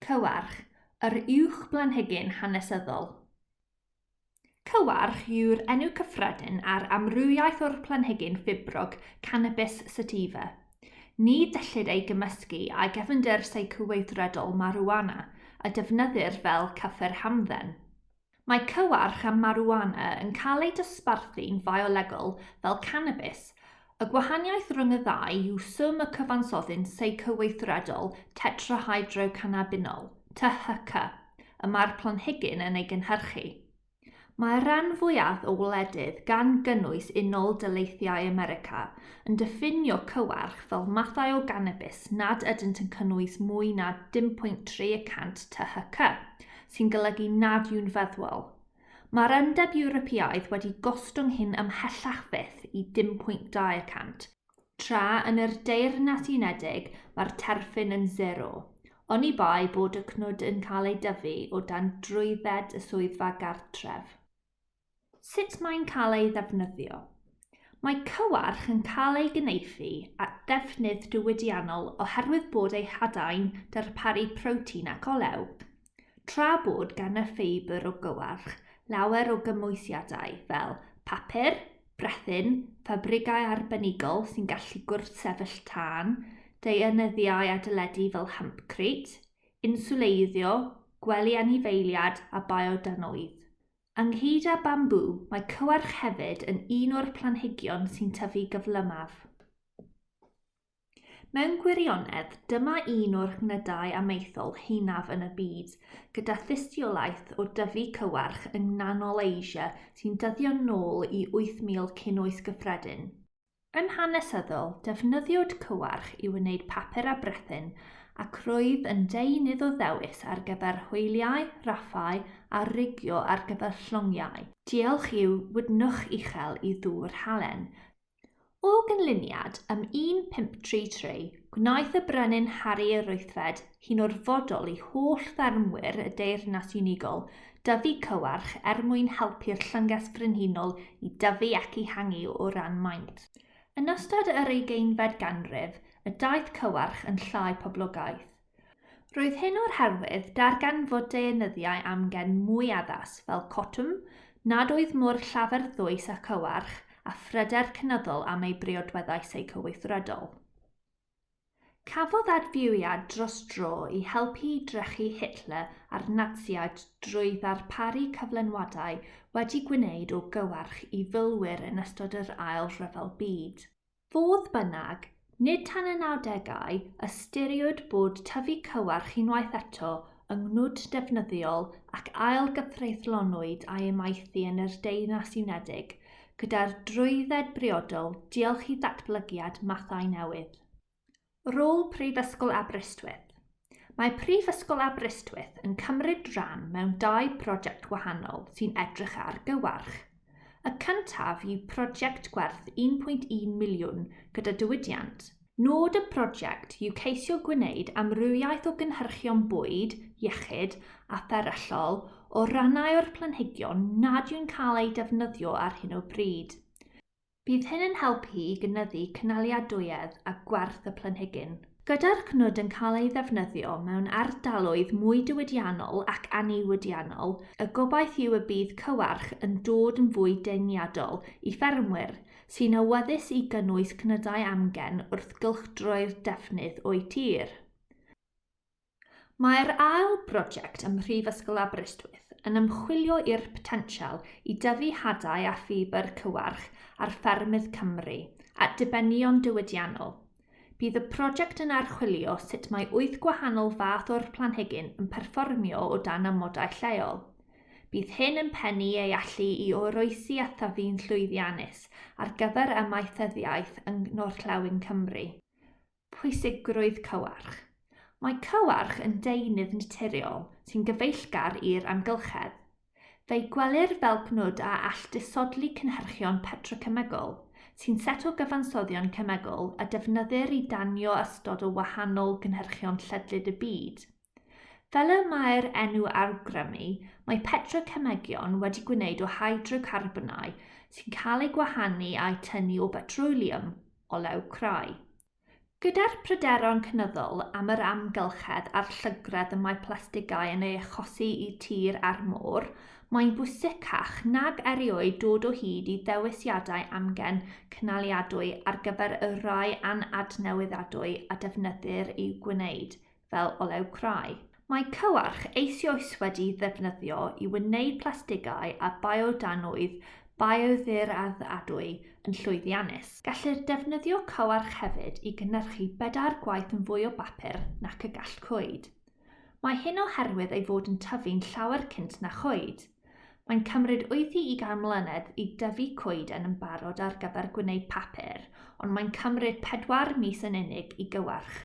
Cywarch, yr uwchblanhigyn hanesyddol. Cywarch yw'r enw cyffredin ar amrywiaeth o'r planhigyn ffibrog Cannabis sativa. Ni ddellid ei gymysgu â'i gefndir seicoweithredol mariwana, a defnyddir fel cyffur hamdden. Mae cywarch a mariwana yn cael eu dosbarthu'n fiolegol fel canabis. Y gwahaniaeth rhwng y ddau yw swm y cyfansoddyn seicoweithredol tetrahydrocannabinol, THC, y mae'r planhigyn yn ei gynhyrchu. Mae'r rhan fwyaf o wledydd, gan gynnwys Unol Daleithiau America, yn diffinio cywarch fel mathau o ganabis nad ydynt yn cynnwys mwy na 0.3 y cant THC. sy'n golygu nad yw'n feddwol. Mae'r Undeb Ewropeaidd wedi gostwng hyn ymhellach fyth i dim pwynt 2 y cant, tra yn yr Deyrnas Unedig mae'r terfyn yn sero, oni bai bod y cnwd yn cael ei dyfu o dan drwydded y Swyddfa Gartref. Sut mae'n cael ei ddefnyddio? Mae cywarch yn cael ei gyneufu at ddefnydd diwydiannol oherwydd bod ei hadau'n darparu protein ac olew, tra bod gan y ffeibr o gywarch lawer o gymwysiadau fel papur, brethyn, ffabrigau arbenigol sy'n gallu gwrthsefyll tân, deunyddiau adeiladu fel hempcrete, inswleiddio, gwely anifeiliaid a biodanwydd. Ynghyd â bambŵ, mae cywarch hefyd yn un o'r planhigion sy'n tyfu gyflymaf. Mewn gwirionedd, dyma un o'r gnydau amaethol hynaf yn y byd, gyda thystiolaeth o dyfu cywarch yng Nghanol Asia sy'n dyddio nôl i 8,000 cyn Oes Gyffredin. Yn hanesyddol, defnyddiwyd cywarch i wneud papur a brethyn ac roedd yn deunydd o ddewis ar gyfer hwyliau, raffau a rigio ar gyfer llongiau, diolch i'w wydnwch uchel i ddŵr halen. O ganlyniad, ym 1533, gwnaeth y Brenin Harri yr Wythfed hi'n orfodol i holl ffermwyr y Deyrnas Unigol dyfu cywarch er mwyn helpu'r Llynges Frenhinol i dyfu ac ehangu o ran maint. Yn ystod yr ugeinfed ganrif, y daeth cywarch yn llai poblogaidd. Roedd hyn o'r herwydd darganfod deunyddiau amgen mwy addas, fel cotwm, nad oedd mor llafurddwys â chywarch, a phryder cynyddol am ei briodweddau seicoweithredol. Cafodd adfywiad dros dro i helpu i drechu Hitler a'r Natsïaid drwy ddarparu cyflenwadau wedi gwneud o gywarch i filwyr yn ystod yr Ail Ryfel Byd. Fodd bynnag, nid tan y nawdegau ystyriwyd bod tyfu cywarch unwaith eto yng ngnwd defnyddiol ac ail-gyfreithlonwyd a'i amaethu yn yr Deyrnas Unedig gyda'r drwydded briodol diolch i ddatblygiad mathau newydd. Rôl Prifysgol Aberystwyth Mae Prifysgol Aberystwyth yn cymryd rhan mewn dau brosiect gwahanol sy'n edrych ar gywarch. Y cyntaf yw prosiect gwerth 1.1 miliwn gyda diwydiant. Nod y prosiect yw ceisio gwneud amrywiaeth o gynhyrchion bwyd, iechyd a fferyllol o rannau o'r planhigion nad yw'n cael eu defnyddio ar hyn o bryd. Bydd hyn yn helpu i gynyddu cynaliadwyedd a gwerth y planhigyn. Gyda'r cnwd yn cael ei ddefnyddio mewn ardaloedd mwy diwydiannol ac anniwydiannol, y gobaith yw y bydd cywarch yn dod yn fwy deniadol i ffermwyr sy'n awyddus i gynnwys cnydau amgen wrth gylchdroi'r defnydd o'u tir. Mae'r ail brosiect ym Mhrifysgol Aberystwyth yn ymchwilio i'r potensial i dyfu hadau a ffibr cywarch ar ffermydd Cymru at dibenion diwydiannol. Bydd y prosiect yn archwilio sut mae wyth gwahanol fath o'r planhigyn yn perfformio o dan amodau lleol. Bydd hyn yn pennu ei allu i oroesi a thyfu'n llwyddiannus ar gyfer amaethyddiaeth yng Ngorllewin Cymru. Pwysigrwydd cywarch. Mae cywarch yn deunydd naturiol sy'n gyfeillgar i'r amgylchedd. Fe'i gwelir fel cnwd a all disodli cynhyrchion petrocemegol, sy'n set o gyfansoddion cemegol a defnyddir i danio ystod o wahanol gynhyrchion ledled y byd. Fel y mae'r enw awgrymu, mae petrocemegion wedi gwneud o hydrocarbonau sy'n cael eu gwahanu a'u tynnu o betroliwm, olew crai. Gyda'r pryderon cynyddol am yr amgylchedd a'r llygredd y mae plastigau yn ei achosi i tir a'r môr, mae'n bwysicach nag erioed dod o hyd i ddewisiadau amgen cynaliadwy ar gyfer y rhai anadnewyddadwy a defnyddir i'w gwneud, fel olew crai. Mae cywarch eisoes wedi'i ddefnyddio i wneud plastigau a biodanwydd bioddiradadwy yn llwyddiannus. Gellir defnyddio cywarch hefyd i gynhyrchu bedair gwaith yn fwy o bapur nac y gall coed. Mae hyn oherwydd ei fod yn tyfu'n llawer cynt na choed. Mae'n cymryd 8 i 20 mlynedd i dyfu coeden yn barod ar gyfer gwneud papur, ond mae'n cymryd 4 mis yn unig i gywarch.